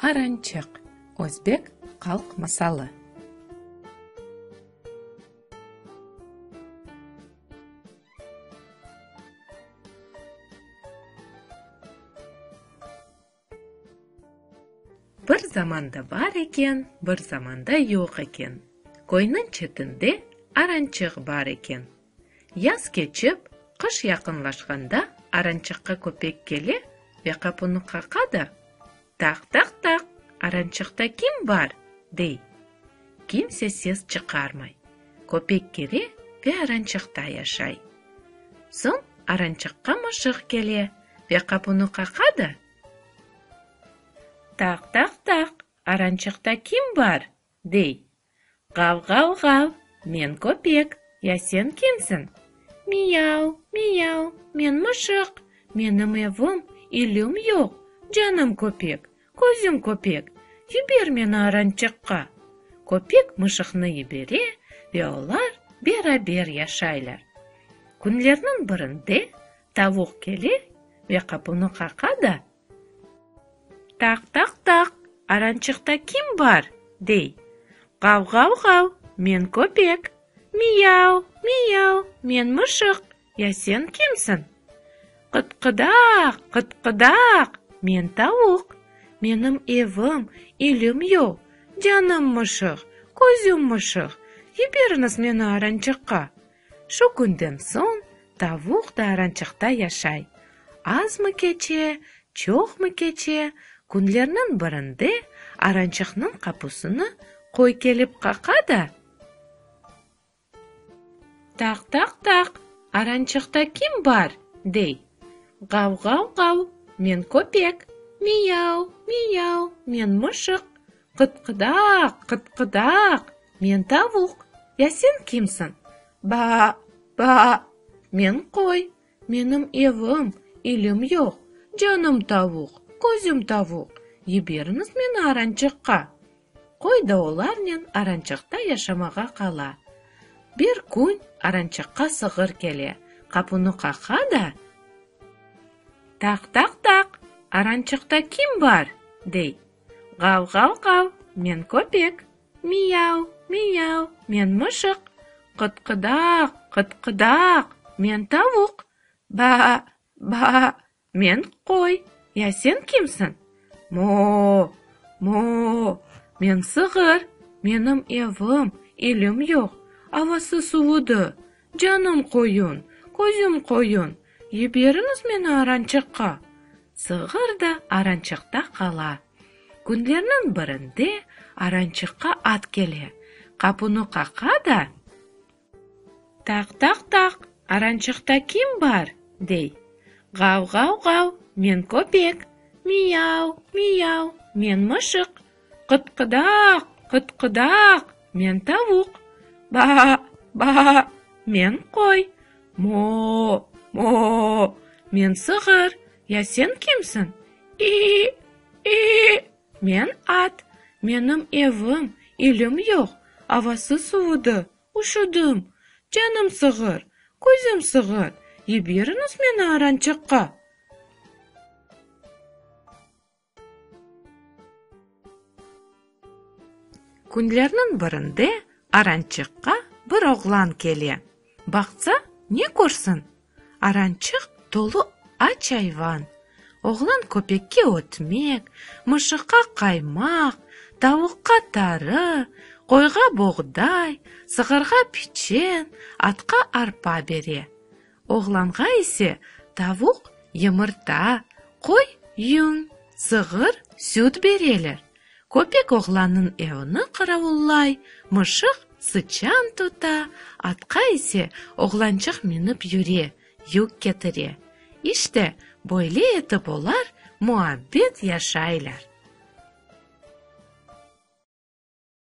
Arançıq, özbek halq masalı. Bir zamanda bar eken, bir zamanda yoq eken, köyniñ çetinde arançıq bar eken. Yaz keçip, qış yaqınlaşqanda arançıqqa köpek kele ve qapunı qaqa da, Taq-taq-taq, arançıqta kim bar? dey. Kimse ses çıqarmay. Köpek kire ve arançıqta yaşay. Soñ arançıqqa mışıq kele ve qapunı qaqa da, Taq-taq-taq, arançıqta kim bar? dey. Ğav-ğav-ğav, men köpek, ya sen kimsiñ? Miyav, miyav, men mışıq, menim evim, ilim yoq, canım köpek, közüm köpek, yiber meni arançıqqa. Köpek mışıqnı yibere ve olar beraber yaşaylar. Künlerniñ birinde tavuq kele ve qapunı qaqa da, Taq-taq-taq, arançıqta kim bar? dey. Ğav-ğav-ğav, men köpek. Miyav, miyav, men mışıq, ya sen kimsiñ? Qıtqıdaq, qıtqıdaq, men tavuq. Menim evim, ilim yoq, canım mışıq, közüm mışıq, yiberiñiz meni arançıqqa. Şu künden soñ tavuq da arançıqta yaşay. Azmı keçe, çoqmı keçe, künlerniñ birinde arançıqnıñ qapusını qoy kelip qaqa da, Taq-taq-taq, arançıqta kim bar? dey. Ğav-ğav-ğav, men köpek, miyav, miyav, men mışıq, Qıtqıdaq, qıtqıdaq, men tavuq, ya sen kimsiñ? Ba, ba, men qoy, menim evim, ilim yoq, canım tavuq, közüm tavuq, yiberiñiz meni arançıqqa. Qoy da olarnen arançıqta yaşamağa qala. Bir kün arançıqqa sığır kele, qapunı qaqa da, Taq-taq-taq, arançıqta kim bar? dey. Ğav-ğav-ğav, men köpek. Miyav, miyav, men mışıq. Qıtqıdaq, qıtqıdaq, men tavuq. Ba, ba, men qoy. Ya sen kimsiñ? Mo, mo, men sığır. Menim evim, elim yoq. Avası suvudı. Canım qoyun, közüm qoyun, yiberiñiz meni arançıqqa. Sığır da arançıqta qala. Künlerniñ birinde arançıqqa at kele, qapunı qaqa da, Taq-taq-taq, arançıqta kim bar? dey. Ğav-ğav-ğav, men köpek. Miyav, miyav, men mışıq. Qıtqıdaq, qıtqıdaq, men tavuq. Ba, ba, men qoy. Mo, mo, men sığır. Ya sen kimsiñ? İ, i, men at. Menim evim, ilim yoq, avası suvudı, üşüdim. Canım sığır, közüm sığır, yiberiñiz meni arançıqqa. Künlerniñ birinde arançıqqa bir oğlan kele. Baqsa, ne körsin? Arançıq tolu aç ayvan. Oğlan köpekke ötmek, mışıqqa qaymaq, tavuqqa tarı, qoyğa boğday, sığırğa piçen, atqa arpa bere. Oğlanğa ise tavuq yımırta, qoy yün, sığır süt bereler. Köpek oğlannıñ evini qaravullay, mışıq sıçan tuta, atqa ise oğlançıq minip yüre, yük ketire. İşte, böyle etip olar muabbet yaşaylar.